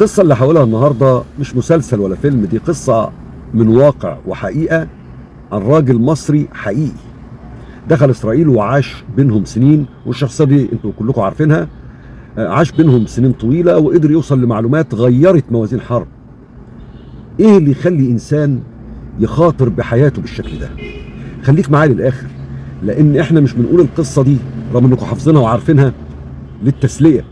القصة اللي هقولها النهاردة مش مسلسل ولا فيلم، دي قصة من واقع وحقيقة عن راجل مصري حقيقي دخل إسرائيل وعاش بينهم سنين، والشخصية دي انتوا كلكم عارفينها. عاش بينهم سنين طويلة وقدر يوصل لمعلومات غيرت موازين حرب. ايه اللي يخلي انسان يخاطر بحياته بالشكل ده؟ خليك معايا للآخر، لأن احنا مش بنقول القصة دي رغم انكم حافظينها وعارفينها للتسلية.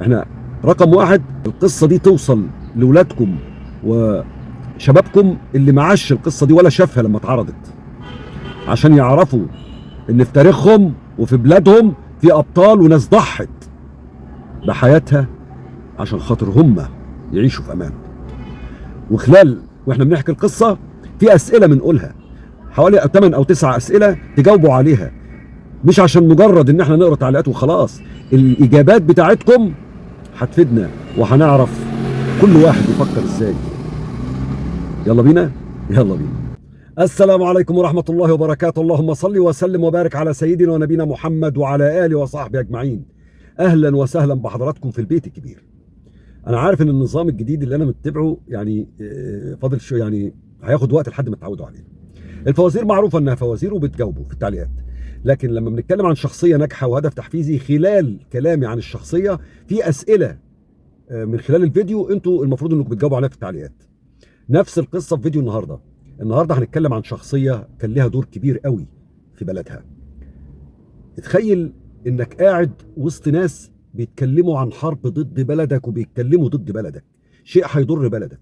احنا رقم واحد القصة دي توصل لولادكم وشبابكم اللي معاش القصة دي ولا شافها لما اتعرضت، عشان يعرفوا ان في تاريخهم وفي بلادهم في ابطال وناس ضحت بحياتها عشان خاطر هم يعيشوا في امان. وخلال واحنا بنحكي القصة في اسئلة بنقولها، حوالي 8 او 9 اسئلة تجاوبوا عليها، مش عشان مجرد ان احنا نقرا تعليقات وخلاص. الاجابات بتاعتكم هتفيدنا وهنعرف كل واحد يفكر ازاي. يلا بينا، يلا بينا. السلام عليكم ورحمة الله وبركاته. اللهم صل وسلم وبارك على سيدنا ونبينا محمد وعلى آله وصحبه أجمعين. أهلا وسهلا بحضراتكم في البيت الكبير. أنا عارف إن النظام الجديد اللي أنا متبعة يعني فاضل شو، يعني هياخد وقت لحد ما تتعودوا عليه. الفوازير معروفة إنها فوازير وبتجاوبوا في التعليقات، لكن لما بنتكلم عن شخصية ناجحة وهدف تحفيزي، خلال كلامي عن الشخصية في أسئلة من خلال الفيديو انتوا المفروض انكم بتجاوبوا عليها في التعليقات. نفس القصة في فيديو النهاردة. النهاردة هنتكلم عن شخصية كان لها دور كبير قوي في بلدها. اتخيل انك قاعد وسط ناس بيتكلموا عن حرب ضد بلدك، وبيتكلموا ضد بلدك، شيء هيضر بلدك،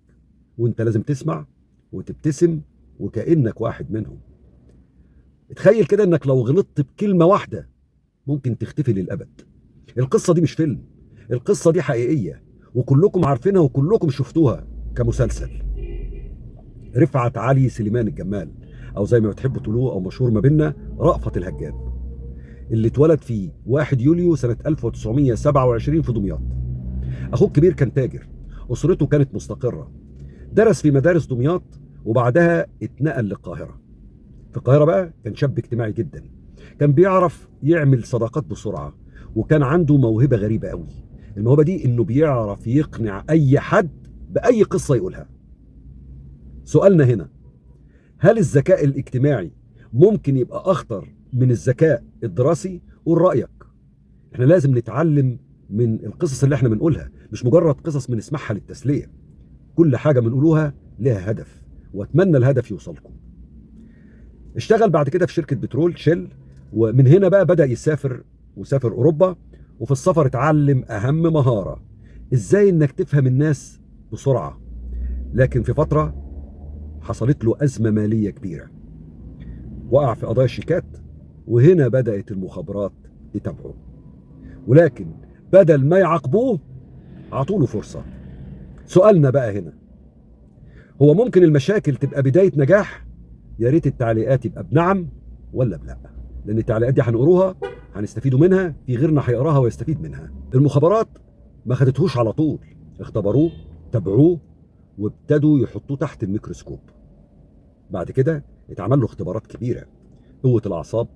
وانت لازم تسمع وتبتسم وكأنك واحد منهم. اتخيل كده انك لو غلطت بكلمة واحدة ممكن تختفي للأبد. القصة دي مش فيلم، القصة دي حقيقية وكلكم عارفينها وكلكم شفتوها كمسلسل. رفعت علي سليمان الجمال، او زي ما بتحبوا تقولوه او مشهور ما بينا رأفت الهجان، اللي اتولد في 1 يوليو سنة 1927 في دمياط. اخوه الكبير كان تاجر، اسرته كانت مستقرة، درس في مدارس دمياط وبعدها اتنقل للقاهرة. في القاهرة بقى كان شاب اجتماعي جدا، كان بيعرف يعمل صداقات بسرعة، وكان عنده موهبة غريبة قوي. الموهبة دي انه بيعرف يقنع اي حد بأي قصة يقولها. سؤالنا هنا، هل الذكاء الاجتماعي ممكن يبقى اخطر من الذكاء الدراسي؟ قول رأيك. احنا لازم نتعلم من القصص اللي احنا بنقولها، مش مجرد قصص بنسمعها للتسلية. كل حاجة بنقولوها لها هدف، واتمنى الهدف يوصلكم. اشتغل بعد كده في شركة بترول شيل، ومن هنا بقى بدأ يسافر، وسافر أوروبا، وفي السفر اتعلم أهم مهارة، ازاي انك تفهم الناس بسرعة. لكن في فترة حصلت له أزمة مالية كبيرة، وقع في قضايا شيكات، وهنا بدأت المخابرات تتابعه. ولكن بدل ما يعاقبوه عطوله فرصة. سؤالنا بقى هنا، هو ممكن المشاكل تبقى بداية نجاح؟ يا ريت التعليقات يبقى بنعم ولا بلا، لأن التعليقات دي هنقروها هنستفيدوا منها، في غيرنا هيقراها ويستفيد منها. المخابرات ما خدتهوش على طول، اختبروه، تابعوه، وابتدوا يحطوه تحت الميكروسكوب. بعد كده اتعمل له اختبارات كبيرة، قوة الأعصاب،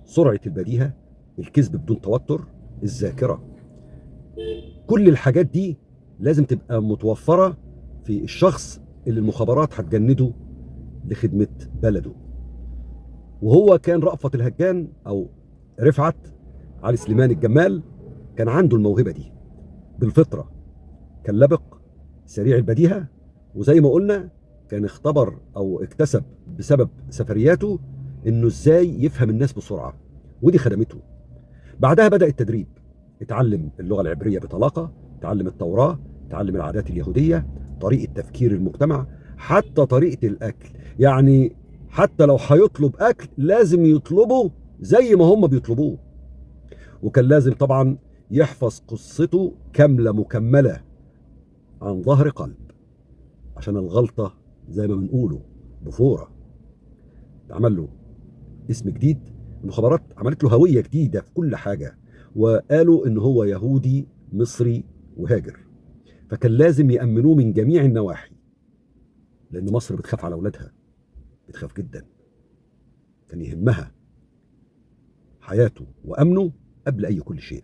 سرعة البديهة، الكذب بدون توتر، الذاكرة. كل الحاجات دي لازم تبقى متوفرة في الشخص اللي المخابرات هتجنده لخدمة بلده. وهو كان رأفت الهجان أو رفعت علي سليمان الجمال كان عنده الموهبة دي بالفطرة، كان لبق، سريع البديهة، وزي ما قلنا كان اختبر أو اكتسب بسبب سفرياته إنه إزاي يفهم الناس بسرعة، ودي خدمته. بعدها بدأ التدريب، اتعلم اللغة العبرية بطلاقة، اتعلم التوراة، اتعلم العادات اليهودية، طريقة تفكير المجتمع، حتى طريقة الأكل. يعني حتى لو هيطلب أكل لازم يطلبه زي ما هم بيطلبوه. وكان لازم طبعا يحفظ قصته كاملة مكملة عن ظهر قلب، عشان الغلطة زي ما بنقوله بفورة. عمل له اسم جديد، المخابرات عملت له هوية جديدة في كل حاجة، وقالوا إن هو يهودي مصري وهاجر، فكان لازم يأمنوه من جميع النواحي، لأن مصر بتخاف على أولادها، بتخاف جدا. كان يهمها حياته وأمنه قبل أي كل شيء.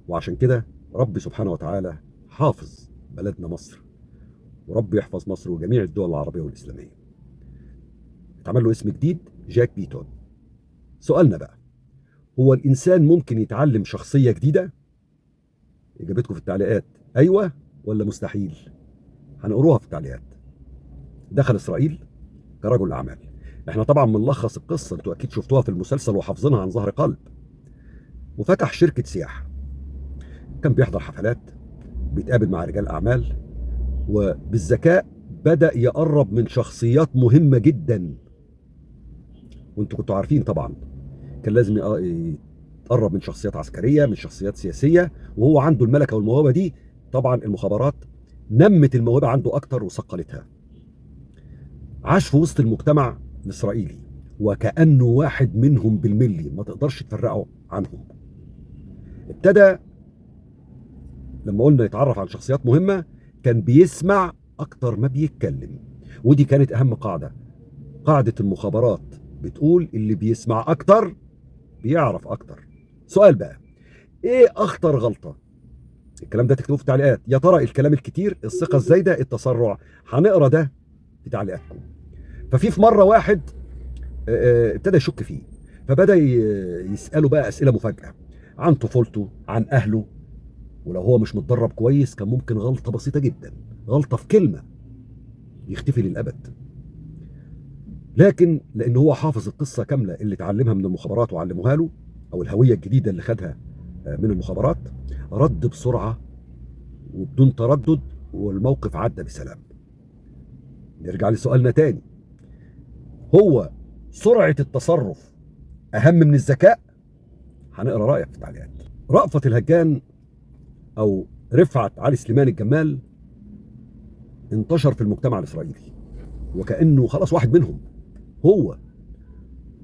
وعشان كده رب سبحانه وتعالى حافظ بلدنا مصر، ورب يحفظ مصر وجميع الدول العربية والإسلامية. اتعمل له اسم جديد، جاك بيتون. سؤالنا بقى، هو الإنسان ممكن يتعلم شخصية جديدة؟ إجابتكم في التعليقات، أيوة ولا مستحيل؟ هنقروها في التعليقات. دخل إسرائيل كرجل أعمال. احنا طبعا بنلخص القصة، انتوا أكيد شفتوها في المسلسل وحافظينها عن ظهر قلب. وفتح شركة سياحة، كان بيحضر حفلات، بيتقابل مع رجال أعمال، وبالذكاء بدأ يقرب من شخصيات مهمة جدا. وانتوا كنتوا عارفين طبعا كان لازم يتقرب من شخصيات عسكرية، من شخصيات سياسية، وهو عنده الملكة والموهبة دي. طبعا المخابرات نمت الموهبة عنده أكتر وثقلتها. عاش في وسط المجتمع الإسرائيلي وكأنه واحد منهم بالملي، ما تقدرش تفرقه عنهم. ابتدى لما قلنا يتعرف على شخصيات مهمة، كان بيسمع أكتر ما بيتكلم، ودي كانت أهم قاعدة. قاعدة المخابرات بتقول اللي بيسمع أكتر بيعرف أكتر. سؤال بقى، إيه أخطر غلطة؟ الكلام ده تكتبوه في التعليقات. يا ترى الكلام الكتير، الثقة الزايدة، التسرع؟ هنقرا ده في تعليقاتكم. ففي مرة واحد ابتدى يشك فيه، فبدأ يسأله بقى أسئلة مفاجأة عن طفولته، عن أهله، ولو هو مش متدرب كويس كان ممكن غلطة بسيطة جدا، غلطة في كلمة، يختفي للأبد. لكن لأن هو حافظ القصة كاملة اللي اتعلمها من المخابرات وعلموها له، أو الهوية الجديدة اللي خدها من المخابرات، رد بسرعة وبدون تردد، والموقف عدى بسلام. نرجع لسؤالنا تاني، هو سرعة التصرف أهم من الذكاء؟ هنقرأ رأيك في التعليقات. رأفت الهجان أو رفعت علي سليمان الجمال انتشر في المجتمع الإسرائيلي وكأنه خلاص واحد منهم هو،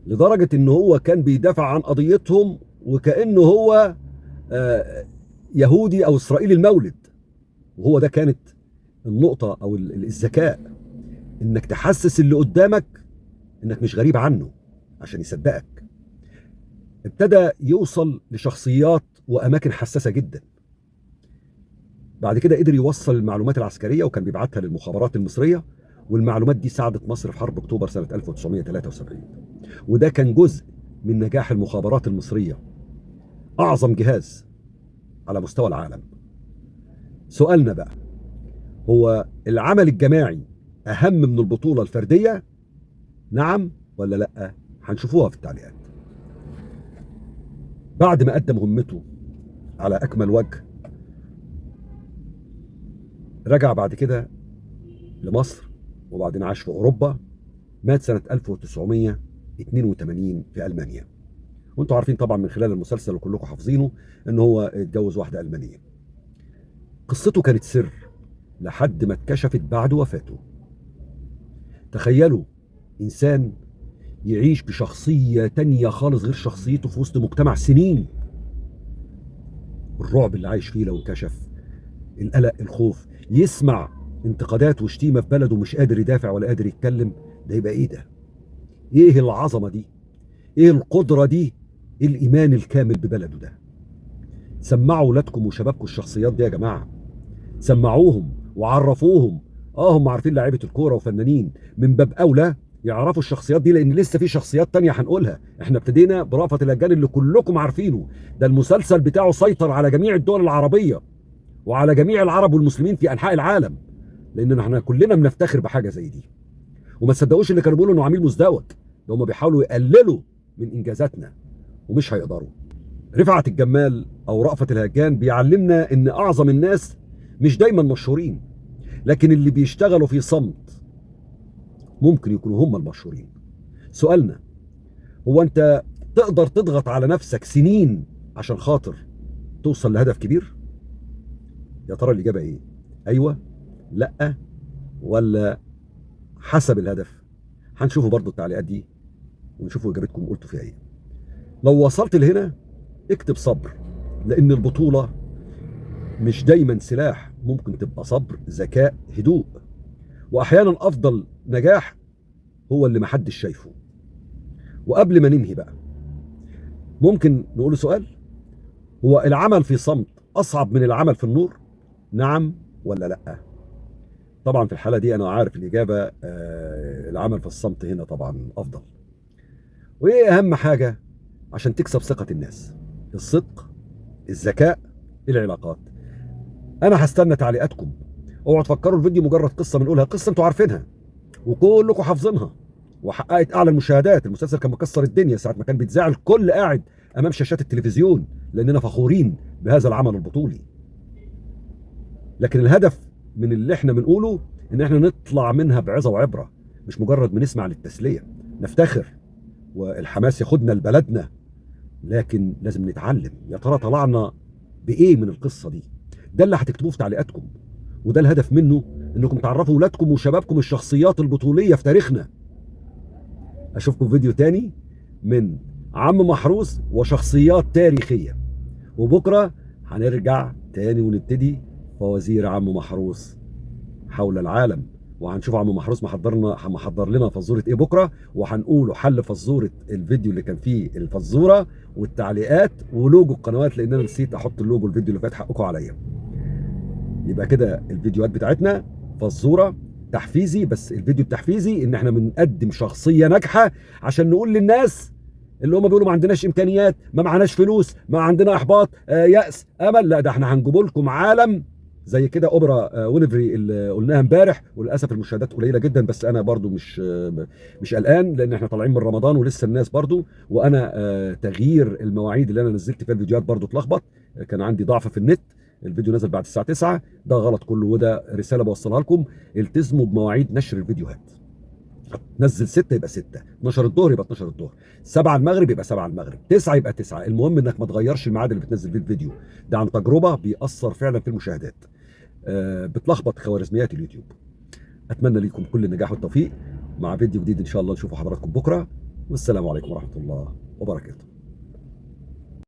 لدرجة إن هو كان بيدافع عن قضيتهم وكأنه هو يهودي أو إسرائيلي المولد. وهو ده كانت النقطة أو الذكاء، إنك تحسس اللي قدامك إنك مش غريب عنه عشان يصدقك. ابتدى يوصل لشخصيات وأماكن حساسة جدا. بعد كده قدر يوصل المعلومات العسكرية، وكان بيبعتها للمخابرات المصرية، والمعلومات دي ساعدت مصر في حرب أكتوبر سنة 1973. وده كان جزء من نجاح المخابرات المصرية، أعظم جهاز على مستوى العالم. سؤالنا بقى، هو العمل الجماعي أهم من البطولة الفردية؟ نعم ولا لأ؟ هنشوفوها في التعليقات. بعد ما قدم مهمته على أكمل وجه، رجع بعد كده لمصر، وبعدين عاش في أوروبا. مات سنة 1982 في ألمانيا. وانتوا عارفين طبعا من خلال المسلسل وكلكم حافظينه ان هو اتجوز واحدة ألمانية. قصته كانت سر لحد ما اتكشفت بعد وفاته. تخيلوا إنسان يعيش بشخصية تانية خالص غير شخصيته في وسط مجتمع سنين. الرعب اللي عايش فيه لو انكشف، القلق، الخوف، يسمع انتقادات وشتيمة في بلده مش قادر يدافع ولا قادر يتكلم، ده يبقى ايه ده؟ ايه العظمة دي؟ ايه القدرة دي؟ ايه الإيمان الكامل ببلده ده؟ سمعوا ولادكم وشبابكم الشخصيات دي يا جماعة، سمعوهم وعرفوهم. هم عارفين لعيبة الكورة وفنانين، من باب أولى يعرفوا الشخصيات دي، لأن لسه في شخصيات تانية هنقولها. احنا ابتدينا برأفت الهجان اللي كلكم عارفينه، ده المسلسل بتاعه سيطر على جميع الدول العربية وعلى جميع العرب والمسلمين في أنحاء العالم، لأن احنا كلنا بنفتخر بحاجة زي دي. وما تصدقوش اللي كانوا بيقولوا إنه عميل مزدوج، ده هم بيحاولوا يقللوا من إنجازاتنا ومش هيقدروا. رفعت الجمال أو رأفت الهجان بيعلمنا إن أعظم الناس مش دايما مشهورين، لكن اللي بيشتغلوا في صمت ممكن يكونوا هم المشهورين. سؤالنا، هو أنت تقدر تضغط على نفسك سنين عشان خاطر توصل لهدف كبير؟ يا ترى الإجابة إيه؟ أيوة، لأ، ولا حسب الهدف؟ هنشوفوا برضو التعليقات دي ونشوفوا إجابتكم قلتوا فيها إيه. لو وصلت لهنا اكتب صبر، لأن البطولة مش دايما سلاح، ممكن تبقى صبر، ذكاء، هدوء، وأحيانا أفضل نجاح هو اللي محدش شايفه. وقبل ما ننهي بقى ممكن نقول سؤال، هو العمل في صمت أصعب من العمل في النور؟ نعم ولا لا؟ طبعا في الحالة دي انا عارف الاجابة، العمل في الصمت هنا طبعا افضل. وايه اهم حاجة عشان تكسب ثقة الناس؟ الصدق، الذكاء، العلاقات. انا هستنى تعليقاتكم. اوعوا تفكروا الفيديو مجرد قصة بنقولها، قصة انتوا عارفينها وكلكم حافظينها وحققت اعلى المشاهدات. المسلسل كان مكسر الدنيا ساعة ما كان بيتذاع، الكل قاعد امام شاشات التلفزيون لاننا فخورين بهذا العمل البطولي. لكن الهدف من اللي احنا بنقوله ان احنا نطلع منها بعظه وعبرة، مش مجرد بنسمع للتسليه. نفتخر والحماس ياخدنا لبلدنا، لكن لازم نتعلم يا ترى طلعنا بايه من القصة دي. ده اللي هتكتبوه في تعليقاتكم، وده الهدف منه، انكم تعرفوا ولادكم وشبابكم الشخصيات البطوليه في تاريخنا. اشوفكم في فيديو تاني من عم محروس وشخصيات تاريخية، وبكره هنرجع تاني ونبتدي فوازير عم محروس حول العالم، وهنشوف عم محروس محضر لنا فزوره ايه بكره، وهنقوله حل فزوره الفيديو اللي كان فيه الفزوره والتعليقات ولوجو القنوات، لان انا نسيت احط اللوجو الفيديو اللي فات، حقكم عليا. يبقى كده الفيديوهات بتاعتنا فزوره تحفيزي، بس الفيديو التحفيزي ان احنا بنقدم شخصية ناجحة عشان نقول للناس اللي هم بيقولوا ما عندناش امكانيات، ما معناش فلوس، ما عندنا احباط، يأس، امل. لا، ده احنا هنجيب لكم عالم زي كده اوبرا وينفري اللي قلناها امبارح، وللاسف المشاهدات قليله جدا، بس انا برضو مش قلقان لان احنا طالعين من رمضان ولسه الناس برضو، وانا تغيير المواعيد اللي انا نزلت فيها الفيديوهات برضو اتلخبط، كان عندي ضعف في النت، الفيديو نزل بعد الساعة 9، ده غلط كله، وده رسالة بوصلها لكم، التزموا بمواعيد نشر الفيديوهات. نزل 6 يبقى 6، 12 الظهر يبقى 12 الظهر، 7 المغرب يبقى 7 المغرب، 9 يبقى 9. المهم انك ما تغيرش الميعاد اللي بتنزل فيه الفيديو ده، عن تجربه بيأثر فعلا في المشاهدات، بتلخبط خوارزميات اليوتيوب. اتمنى لكم كل النجاح والتوفيق مع فيديو جديد ان شاء الله، نشوفه حضراتكم بكره، والسلام عليكم ورحمة الله وبركاته.